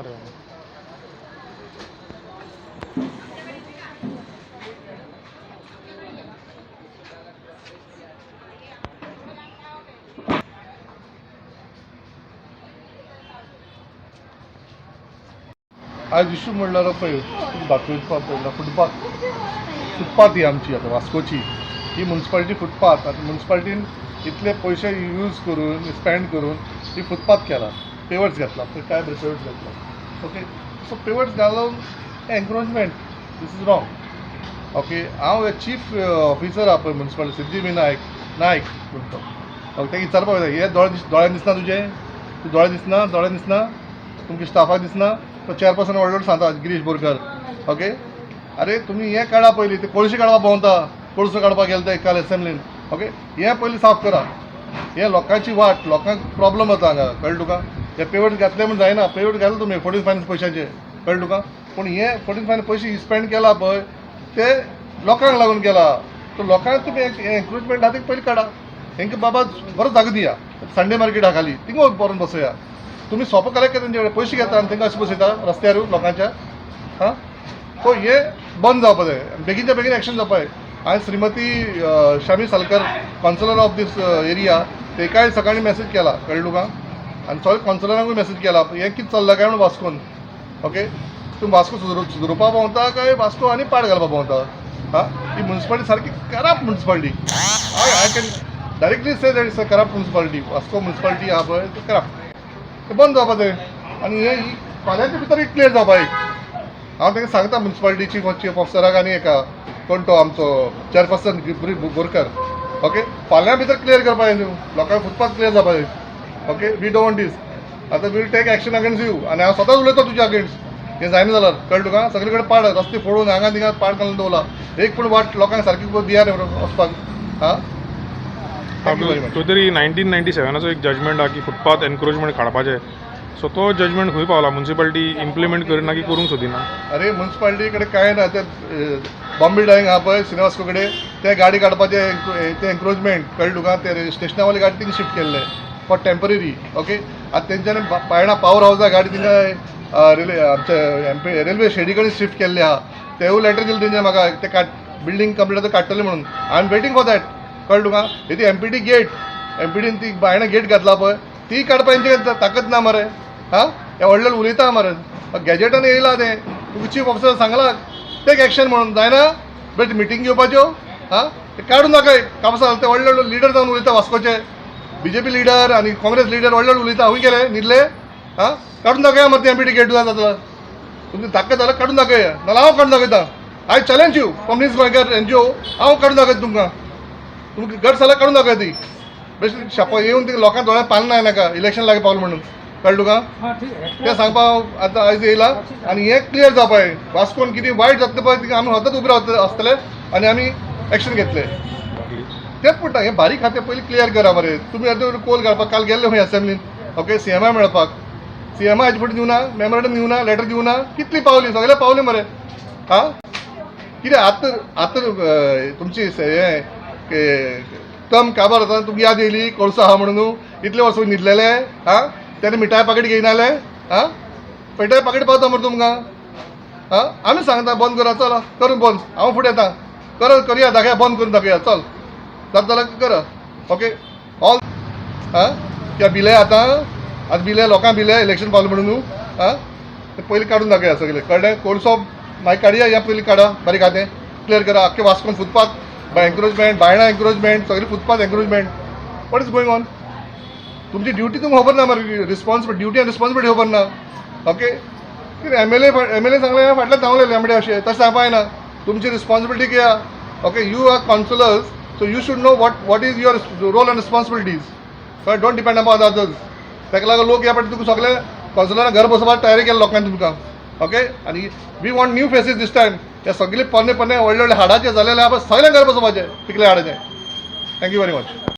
मार. आज इशू म्हणल्यार पळय तुका दाखयता पळय फुटपाथ, फुटपाथ ही आमची आतां वास्कोची ही मुन्सिपालिटी फुटपाथ. आतां मुन्सिपालिटीन इतले पयशे यूज करून, स्पेंड करून ही फुटपाथ केला, पेवर्स घातला पळय, काय बरें पेवर्स घातला. ओके, सो पेवर्स घालून encroachment, this is wrong. Okay, हांव चीफ ऑफिसर आहा पळय मुन्सिपालिटी, सिद्धी विनायक नायक म्हणटा तो. ओके, ताका विचारपाक जाय, हे दोळे दोळ्यान दिसना तुजे? तूं दोळे दिसना? दोळ्यान दिसना तुमच्या स्टाफाक दिसना? तो चेअरपर्सन व्हडलो व्हडलो सांगता, गिरीश बोरकर. ओके, अरे तुमी हें काडा पयलीं, ते कोळशे काडपाक भोंवता, कोळसो काडपाक गेले ते काल एसेंब्लीन. ओके, हें पयलीं साफ करा. हें लोकांची वाट, लोकांक प्रॉब्लम जाता हांगा, कळ्ळें तुका? हे पेवर्स घातले म्हूण जायना. पेवर्स घातले तुमी फोर्टीन फायनान्स पयशांचे, कळ्ळें तुका? पूण हे फोर्टीन फायनान्स पयशे स्पेंड केला पळय, ते लोकांक लागून केला. सो लोकांक तुमी एन्क्रोचमेंट आहा ते पयलीं काडा. हेंकां बाबा बरो जागो दिया. संडे मार्केट आहा खाली, थिंगा व्हरोन बसया. तुमी सोपो कलेक्ट करता, तेंचे कडेन पयशे घेता आनी तेंकां अशें बसयता रस्त्यार लोकांच्या. हां, सो हे बंद जावपा जाय, बेगीनच्या बेगीन एक्शन जावपा जाय. हांवें श्रीमती Shami Salkar, councillor of this area, तेकाय सकाळीं मॅसेज केला, कळ्ळें तुका? आनी सगळे कावन्सिलरांकूय मॅसेज केला, हें कितें चल्लां काय म्हणून वास्कोन. ओके, तूं वास्को सुदरोवपा भोंवता काय वास्को आनी पाड घालपा भोंवता? हां, ही मुन्सिपालिटी सारकी corrupt municipality. I can directly say that it's a corrupt municipality. Vasco municipality आहा पळय, ते करप्ट. ते बंद जावपा जाय आनी हे फाल्यांच्या भितर एक क्लियर जावपा एक. हांव तांकां सांगता, मुन्सिपालिटी चीफ ऑफिसराक आनी एका कोण तो आमचो चेअरपर्सन बोरकर. ओके, फाल्यां भितर क्लियर करपा जाय न्हू, लोकांक फुटपाथ क्लियर जावपा जाय. Okay, we don't want this. आतां we'll take action against you आनी हांव स्वताच उलयतो तुज्या अगेन्स्ट, हें जायना जाल्यार. कळ्ळें तुका? सगळे कडेन पाड, रस्ते फोडून हांगा थिंगा पाड घालून दवरला. एक पूण वाट लोकांक सारकी दिया न्ही वचपाक. हां, thank you very much. खंय तरी 1997आचो एक जजमेंट आहा की फुटपाथ एनक्रोचमेंट काडपाचें. सो तो जजमेंट खंय पावला? मुन्सिपालिटी इम्प्लिमेंट करिना की करूंक सोदिना? अरे, मुन्सिपालिटी कडेन कांय ना. ते बॉम्बे डायंग आहा पळय श्रीनिवास कडेन, ते गाडी काडपाचे ते एन्क्रोचमेंट, कळ्ळें तुका? ते स्टेशना वाले गाडी थिंगा शिफ्ट केल्ले फॉर टेंपररी. ओके, आतां तेंच्यांनी बायणा पावर हावसा गाडी थिंगा रेल्वे, आमच्या एमपी रेल्वे शेडी कडेन शिफ्ट केल्ले आहा. तेवूय लेटर दिले तेंच्या म्हाका, ते काड, बिल्डींग कंप्लीट जाता काडटले म्हणून. I am waiting for that, कळ्ळें तुका? ही ती एमपीटी गेट, एमपीटीन ती बायणा गेट घातला पळय, ती काडपा तेंचे ताकद ना मरे. हां, हे व्हडले उलयता मरे, गॅजेटान येयला तें. तुका चीफ ऑफिसर सांगला टेक एक्शन म्हणून, जायना? बट मिटींग घेवपाच्यो. हां, ते काडून दाखय कापसाल. ते व्हडले व्हडले लिडर जावन उलयता, वास्कोचे बीजेपी लिडर आनी काँग्रेस लिडर व्हडले व्हडले उलयता. खंय गेले? न्हिदले? हां, काडून दाखया मरे ते एमपीटी गेट. जातला तुमची ताकद जाल्यार काडून दाखया, नाल्यार हांव काडून दाखयता. I challenge you from this Goenkar NGO. हांव काडून दाखयता तुमकां. तुमकां गट्स जाल्यार काडून दाखय ती. बेश्टे शपो येवन ती लोकांक दोळ्याक पान नाका, इलेक्शन लागीं पावलें म्हणून, कळ्ळें तुका? तें सांगपा हांव आतां आयज येयला. आनी हें क्लियर जावपा जाय. वास्कोन कितें वायट जातलें पळय, आमी स्वताच उबे आसतले आनी आमी एक्शन घेतले. तेंच म्हणटा, हें बारीक आहा तें पयलीं क्लियर करा मरे तुमी. आतां कोल घालपाक काल गेल्ले खंय असेंब्लीन. ओके, सीएमा मेळपाक. सीएमा हाजे फुडें दिवना, मेमोरेंडम दिवना, लेटर दिवना. कितली पावली? सगळे पावले मरे. आं, कितें आतां आतां तुमची हें टर्म काबार जाता, तुमकां याद येयली कोळसो आहा म्हणून? इतले वर्सां न्हिदलेले? आं, तेन्ना मिठाय पाकीट घेयनाले? आं, मिठाय पाकीट पावता मरे तुमकां? आं, आमी सांगता बंद करा. चला, करून बंद. हांव फुडें येता. कर, करुया, दाखया, बंद करून दाखया. चल, जाता जाल्यार करा. Okay, all. आं, कित्याक भिले आतां? आतां भिले, लोकांक भिले, इलेक्शन पावलें म्हणून न्हू. आं, ते पयलीं काडून दाखया सगळें, कळ्ळें? कोळसो मागीर काडया. हें पयलीं काडा, बारीक आहा तें क्लियर करा. आख्खे वास्कोन फुटपाथ एन्क्रोचमेंट, बायणा एन्क्रोचमेंट, सगळी footpath encroachment. What is going on? तुमची ड्युटी तुमकां खबर ना मरे? रिस्पॉन्सिबिलिटी, ड्युटी आनी रिस्पॉन्सिबिलिटी खबर ना. ओके, कितें एमएलए, एमएलए सांगलें, फाटल्यान धांवलें एमडे, अशें तशें सांगपा जायना. तुमची रिस्पॉन्सिबिलिटी कितें आहा? Okay, you are councillors, so you should know what is your role and responsibilities. Don't depend upon others. ताका लागून लोक ह्या फावटी तुका सगळे कावन्सिलरां घर बसोवपाक तयारी केल्या लोकांनी तुमकां. ओके, आनी we want new faces this time. हे सगळे पोन्ने पोन्ने व्हडले व्हडले हाडाचे जालेले आहा, सगळे घर बसोवपाचे, पिकले हाडाचे. Thank you very much.